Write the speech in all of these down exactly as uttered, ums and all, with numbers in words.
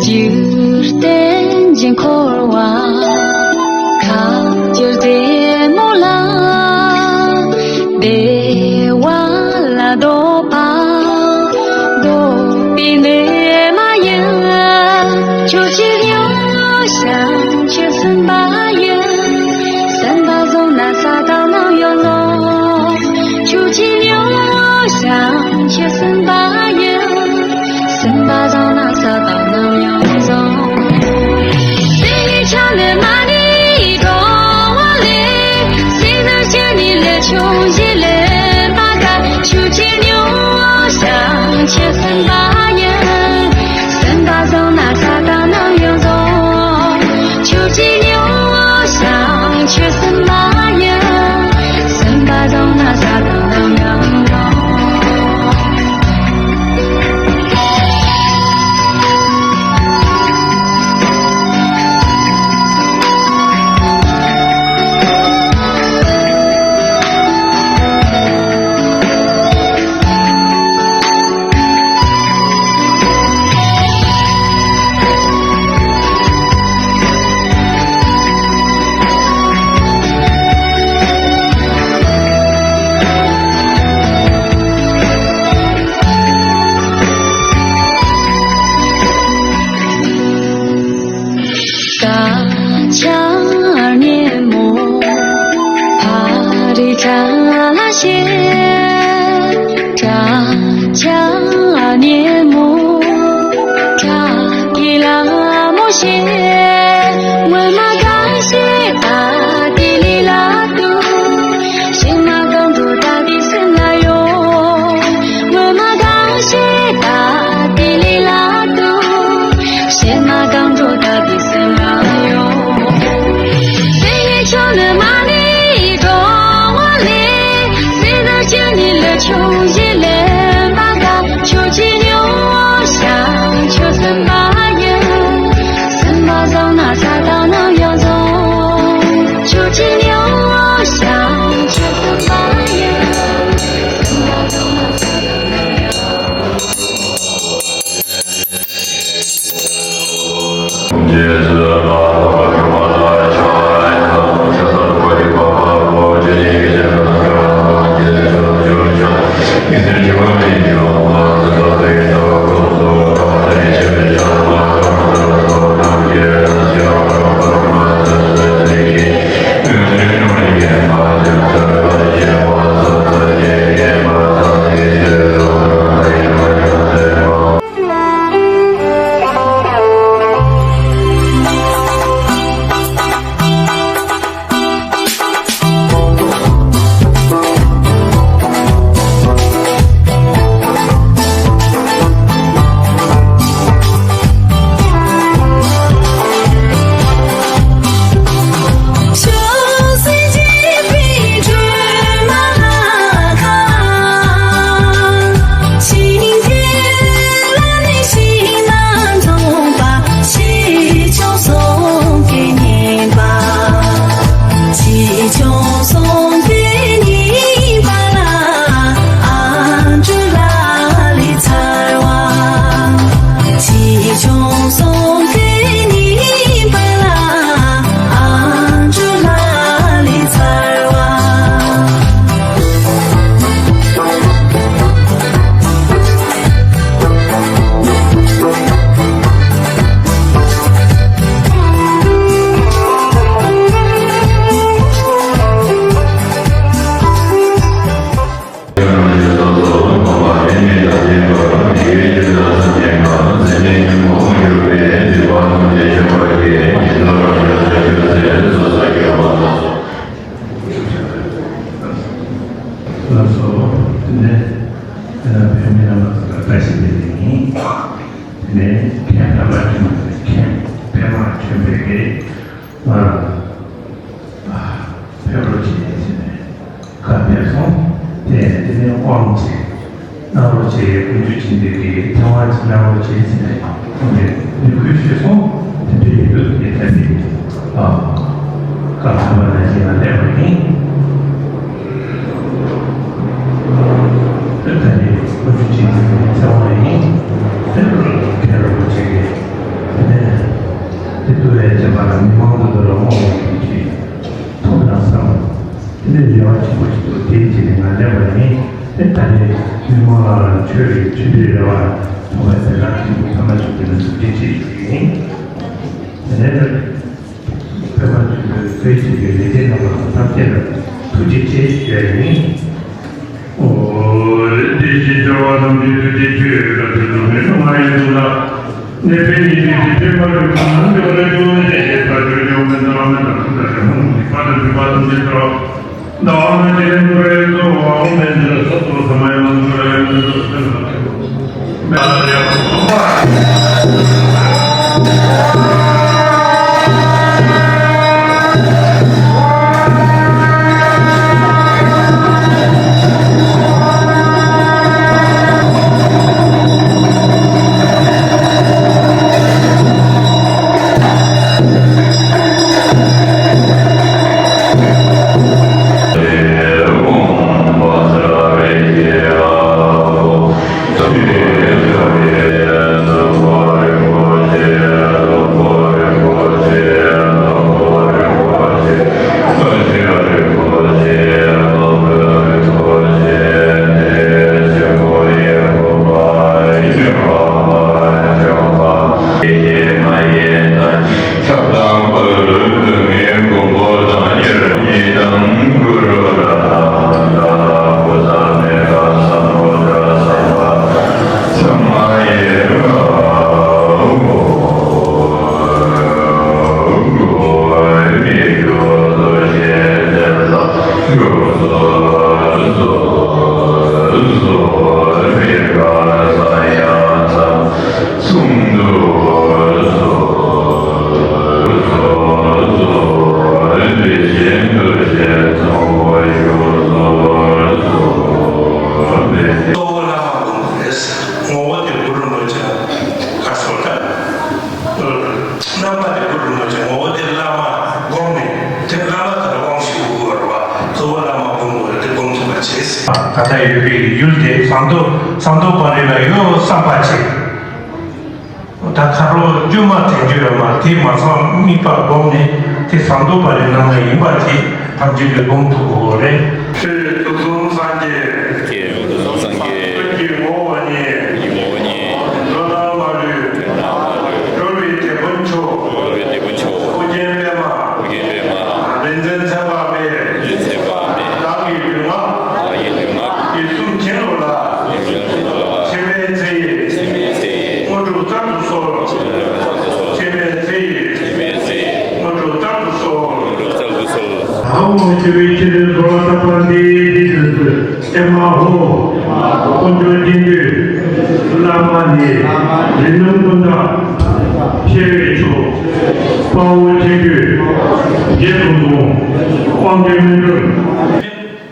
རྒྱུ་རྟེན་གྱི་འཁོར་བ་ཁ་བསྒྱུར་རྩེ་མོ་ལ། བདེ་བ་ལ་འདོད་པ་འདོད་པའི་གནས་མ་ཡིན། ཁྱོད་ཀྱི་མྱོང་བྱང་ཆོས་སེམས་དཔའ་ཡིན། སེམས་པ་བཟང་ན་ས་དང་ནམ་ཡང་བཟང་། ཁྱོད་ཀྱི་མྱོང་བྱང་ཆོས་སེམས་དཔའ་ཡིན། སེམས་པ་བཟང་ན་ས་དང་ནམ་ཡང་བཟང་། དེ་ཡི་ཆ་ནས་མ་ཎི་དྲང་བ་ལས། སེམས་ནི་སྐྱེ་ནི་ལས་བྱུང་བཞིན་ལས་མ་འགགས། ཁྱོད་ཀྱི་མྱོང་བྱང་ཆོས་སེམས་དཔའ་ཡིན། སེམས་པ་བཟང་ན་ས་དང་ནམ་ཡང་བཟང་། ཁྱོད་ཀྱི་མྱོང་བྱང་ཆོས་སེམས་དཔའ་ཡིན། སེམས་པ་བཟང་ན་ས་དང་ནམ་ཡང་བཟང་། སྐད་ཆ་སྙན་མོ་ཕ་རི་ཁྲ་ལ་བཤད། སྐད་ཆ་སྙན་མོ་ཁྲ་གི་ལ་མོ་བཤད། སྔོན་མ་གང་བཤད་ད་དེ་ལས་ལ་ཏུ། ཕྱི་མ་གང་འགྲོ་ད་དེ་སེམས་ལ་ཡོད། སྔོན་མ་གང་བཤད་ད་དེ་ལས་ལ་ཏུ། ཕྱི་མ་གང་འགྲོ་ད་དེ་སེམས་ལ་ཡོད། དེ་ཡི་ཆོས་ནི་མ་ཎི་དྲང་བ་ལས། སེམས་ནི་སྐྱེ་ནི་ལས་བྱུང་བཞིན་ལས་མ་འགགས། ཁྱོད་ཀྱི་མྱོང་བྱང་ཆོས་སེམས་དཔའ་ཡིན། སེམས་པ་བཟང་ན་ས་དང་ནམ་ཡང་བཟང་། ཁྱོད་ཀྱི་མྱོང་བྱང་ཆོས་སེམས་དཔའ་ཡིན། སེམས་པ་བཟང་ན་ས་དང་ནམ་ཡང་བཟང་། ལགས་སོ། དེ་ནས་བོད་མི་རྣམས་ལ་བཀྲ་ཤིས་བདེ་ལེགས་ཡིན། དེ་ནས་མཁན་པདྨ་ཆོས་འཕེལ། མཁན་པདྨ་ཆོས་འཕེལ་གྱིས་ང་ལ་ཕེབས་རོགས་བྱེད་ཟེར་ནས་བཀའ་ཕེབས་སོང་། དེ་དེ་ནས་དབང་ཆེ་གནང་རོགས་བྱེད། དཀོན་མཆོག་སྦྱིན་པའི་གི་ཐེ་ཝན་ཅིག་གནང་རོགས་བྱེད་ཟེར་ནས་ཁོང་གིས་འབོད་སྐུལ་ཞུས་སོང་། དེ་འདྲ་ཡིན་དུས་དེ་ལྟ་བུའི་ཨ་བཀའ་ཕེབས་པ་ནང་བཞིན་ལ་སླེབས་པ་ཡིན། ད་རེས་དཀོན་མཆོག་སྦྱིན་པའི་གི་ཐེ་ཝན་ཡིན། དེ་ལ་ཕེབས་རོགས་བྱེད་ཀྱི། པ་ལ་མི་མང་དུ་འདུ་རུ་འོང་བའི་དུས་ཀྱི་ཐོབ་ན་བསམ། དེ་ལས་རེ་བ་ཆེན་པོ་ཞིག་འདུག་དེའི་ཆེད་དུ་ང་འདས་པ་ཡིན། དེ་ལྟ་ནས་མི་མང་ལ་ཆོས་ཀྱི་ཆོས་འབྲེལ་རེ་བ་ཐོབ་པའི་ཚེ་ལ་ཐུགས་ཐ་མ་ཞིག་དེ་ལ་ཐུགས་རྗེ་ཆེ་ཞུ་རྒྱུ་ཡིན། དེ་ནས་བོད་པ་ཚོས་བོད་ཀྱི་ལས་དོན་རྣམས་ལ་ཐབས་མཁས་ལ་ཐུགས་རྗེ་ཆེ་ཞུ་ཡ་ཡིན། ཨོ། དེ་བཞིན་འབྱོར་བ་རྣམས་ཀྱི་ཐུགས་རྗེ་ཆེ། བཀའ་དྲིན་དུ་མི་ལུས་མ་ཡིན་འདུག་ལ། ནད་པའི་ཉེན་ཁའི་ཕྲད་པ་རུ་ཁམས་འདི་བར་འབྱུང་ནས་ཞེས་པ་བརྗོད་ཡོང་མི་འདུག་ལ། མི་དང་ཐུགས་དང་ཞལ་མ་ལུས་པ་དང་སྒྲིབ་པ་ཐམས་ཅད་ཚོགས། ཟླ་བ་ན་ཅི་ལེན་དུ་རེ་སོ་འོང་མེད་འདིར་ས་སོ་ས་མ་ཡང་དུ་རེ་མི་སོ་སེམས་ལ་ཁེ་མེད་ལ་ཡང་སོ་པ། ཁྱབ་དང་པོ་ལུགས་དུ་མའི་མགོན་པོ་དང་ཉེར་གཉིས་དང་གུ་རུ་ར་ཧ་ཧ་ད་ཧ་བུ་ས་མེ་ཧ་ས་མོ་དྲ་ས་ཧ་ས་མ་ཡེ་ཧ་ཧོ་ཧོ་མི་གུ་རུ་ཤེས་ཏེ་ས་གུ་རུ་ཟོ་ཟོ་མི་ག་ས་ཡ་ས། གསུང་དུ་གསོལ། གསོལ་གསོལ། དེ་བཞིན་དུ་ཞལ་མཐོང་བ་ཞུ་གསོལ། གསོལ་གསོལ། གཙོ་བོ་བླ་མ་མགོན་པོ་རེད། ངོ་བོ་དེ་གུ་རུ་རིན་པོ་ཆེ་ལ་ག་སོ་ད། རྣམ་པ་དེ་གུ་རུ་རིན་པོ་ཆེ། ངོ་བོ་དེ་བླ་མ་བསྒོམས་ནས་དེ་བླ་མ་དེ་ལ་དབང་ཞུ་དགོས་པ་རེད་བ། གཙོ་བོ་བླ་མ་མགོན་པོ་རེད། དེ་བསྒོམ་ཐུབ་པ་བྱས། ད་ལྟ་ཡོད་པའི་ཡུལ་དེ་ཟངས་མདོག་ཟངས་མདོག་དཔལ་རི་ལ་ཡོད་བསམ་པ་བྱེད། ད་ཁ་རོག་བཅོས་མ་དྲན་རྒྱུ་ཡོད་མ་རེད། དེ་མ་ཚང་དམིགས་པ་བསྒོམས་ནས་དེ་ཟངས་མདོག་དཔལ་རི་ནང་ན་ཡིན་པ་དེ་ཐམས་ཅད་ཀྱིས་བསྒོམ་ཐུབ་དགོས་རེད། ཁྱེད་དུག་གསུམ་སངས་རྒྱས། ཁྱེད་དུག་གསུམ་སངས་རྒྱས། ཀུན་གྱི་ངོ་བོ་ཉིད། ཀུན་གྱི་ངོ་བོ་ཉིད། འགྲོ་ལ་མ་ལུས། འགྲོ་ལ་མ་ལུས། འགྲོ་བའི་དེད་དཔོན་མཆོག་འགྲོ་བའི་དེད་དཔོན་མཆོག་ཨོ་རྒྱན་པདྨ། ཨོ་རྒྱན་པདྨ། རིག་འཛིན་ཚེ་དཔག་མེད། རིག་འཛིན་ཚེ་དཔག་མེད། བདག་གི་ལུས་ངག་བདག་གི་ལུས་ངག་ཡིད་གསུམ་མཁྱེན་རློབས་ལ། ཡིད་གསུམ་མཁྱེན་རློབས་ལ། མཁྱེན་པའི་ཚེ་ཡི། མཁྱེན་པའི་ཚེ་ཡི། དངོས་གྲུབ་སྩལ་དུ་གསོལ། དངོས་གྲུབ་སྩལ་དུ་གསོལ། མཁྱེན་པའི་ཚེ་ཡི། མཁྱེན་པའི་ཚེ་ཡི། དངོས་གྲུབ་སྩལ་དུ་གསོལ། དངོས་གྲུབ་སྩལ་དུ་གསོལ། ད་འོ་ཞེས་པའི་ཕྱིར་འགྲོ་བ་དག་པ་འདི་ཡི་རྗེས་སུ་ཨེ་མ་ཧོ། དཀོན་མཆོག་དགེ་འདུན་བླ་མ་ནི་རིགས་ལམ་ཀུན་བདག་ཆེ་བའི་མཆོག་དཔའ་བོ་ཆེན་པོས་རྗེ་དང་དང་དབང་གི་མི་འགྲུབ།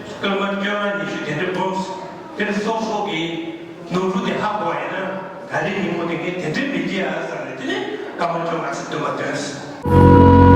སྐར་མ་བཅོ་ལྔ་ཉི་ཤུ་དེ་འདྲ་སྒོམས། དེ་སོགས་སོགས་ཀྱི་ནོར་བུ་དེ་ཧ་གོ་བ་ཡིན་ན་ད་རེས་ཉིན་མོ་དེ་ངས་དེ་འདྲ་མི་བྱེད་ཨ་བསམ་ནས་དེ་ནས་སྐར་མ་བཅོ་ལྔ་ཙམ་འདོན་པ་འདོན།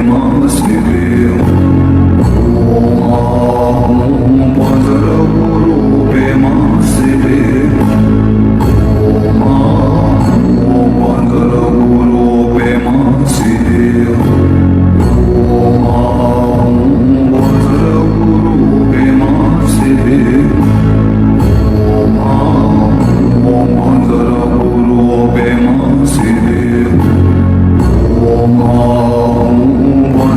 ཨོཾ་ཨཱཿཧཱུྃ་བཛྲ་གུ་རུ་པདྨ་སིདྡྷི། ཨོཾ་ཨཱཿཧཱུྃ་བཛྲ་གུ་རུ་པདྨ་སིདྡྷི། ཨོཾ་ཨཱཿཧཱུྃ་བཛྲ་གུ་རུ་པདྨ་སིདྡྷི། ཨོཾ་ཨཱཿཧཱུྃ་བཛྲ་གུ་རུ་པདྨ་སིདྡྷི། ཨོཾ་ཨཱཿཧཱུྃ་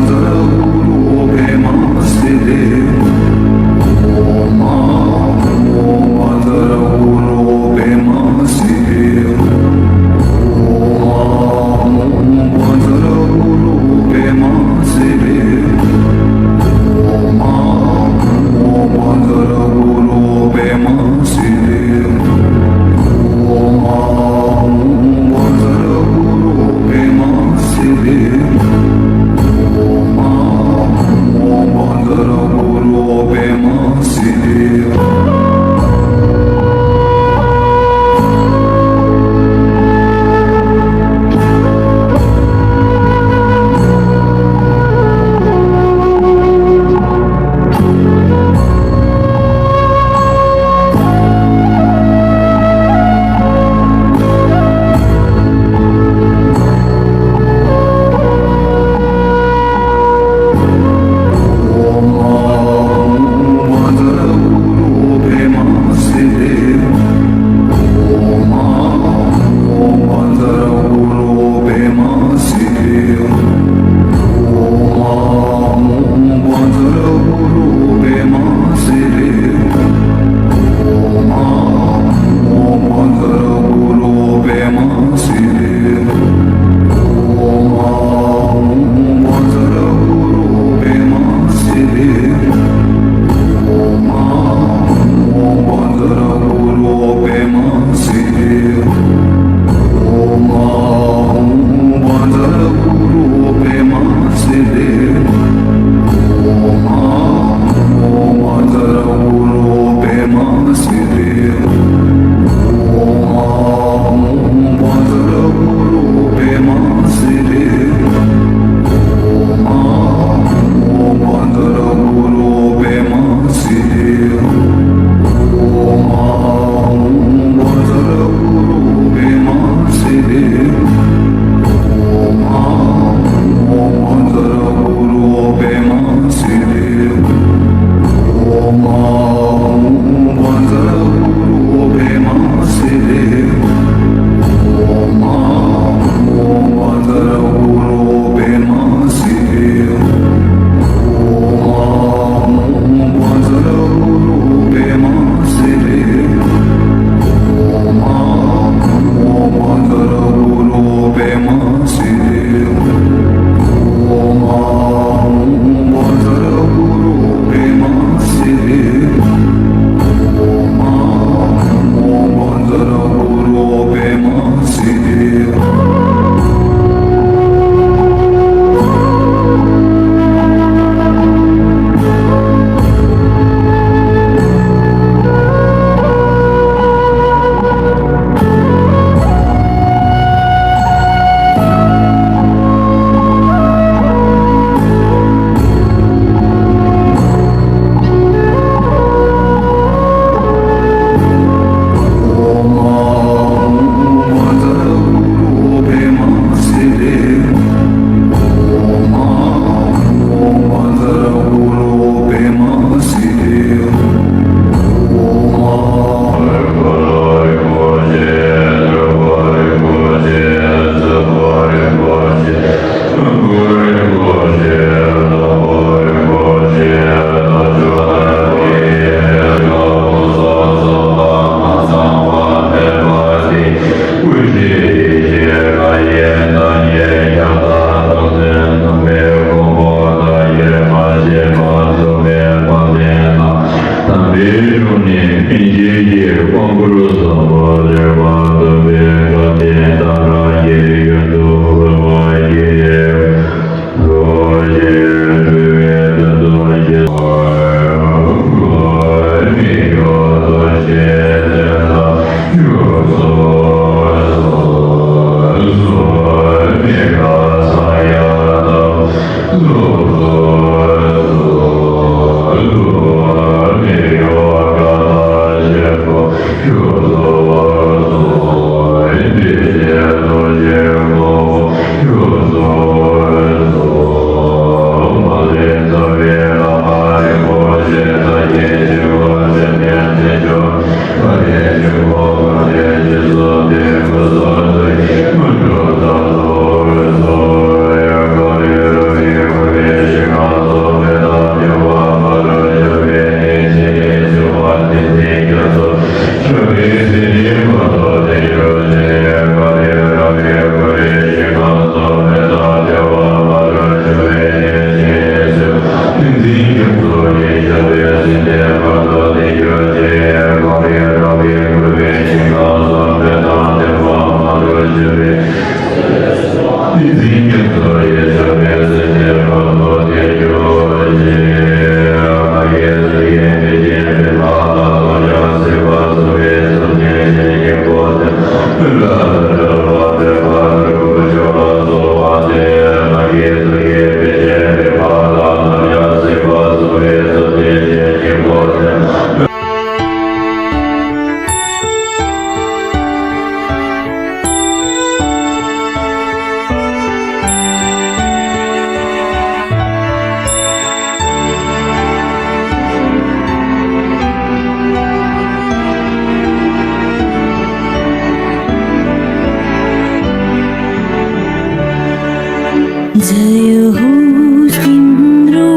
जय होस् तिम्रो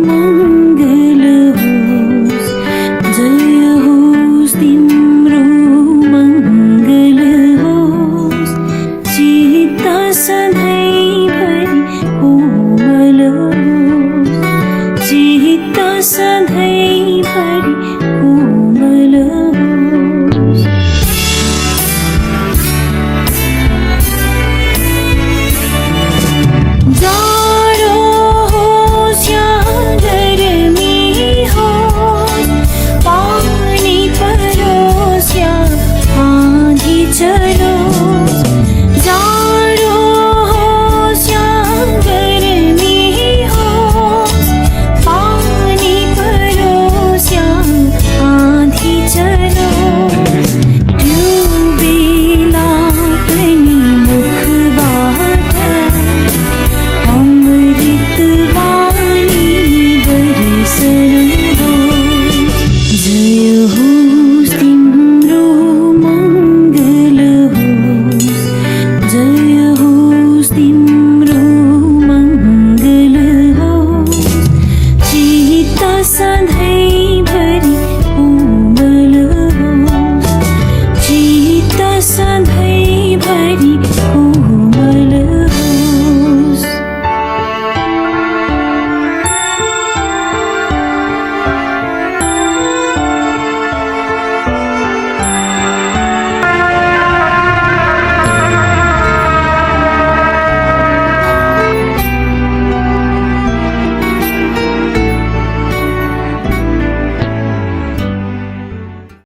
मङ्गल होस्, जय होस् तिम्रो मङ्गल होस्। चित्त सधैँभरि कोमल होस्, चित्त सधैँभरि